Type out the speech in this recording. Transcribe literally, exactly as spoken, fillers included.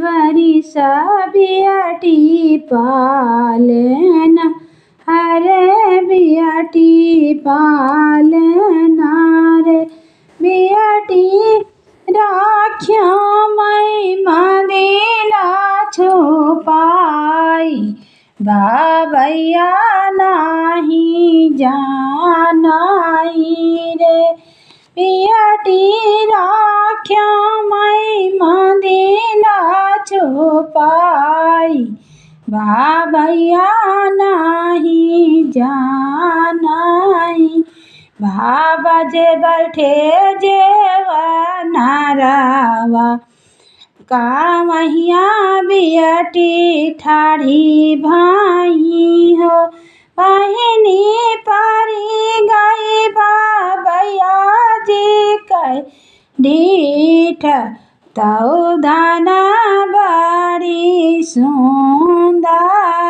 बरिस बियटी पालना, अरे बियटी पालना रे, बियटी राख्या मइँ मदिना छुपाई, बाबैया नाहीं जानाई रे। बियटी राख्या मइँ मदिना छुपाई, बाबैया नाहीं जानाई। बाबा जे बैठे जेवनरवा, कामहिया बियटी ठाढ़ी भई हो। बहिनी परी गई बाबैया जी कै डीठ, तौ धन बड़ी सुंदर।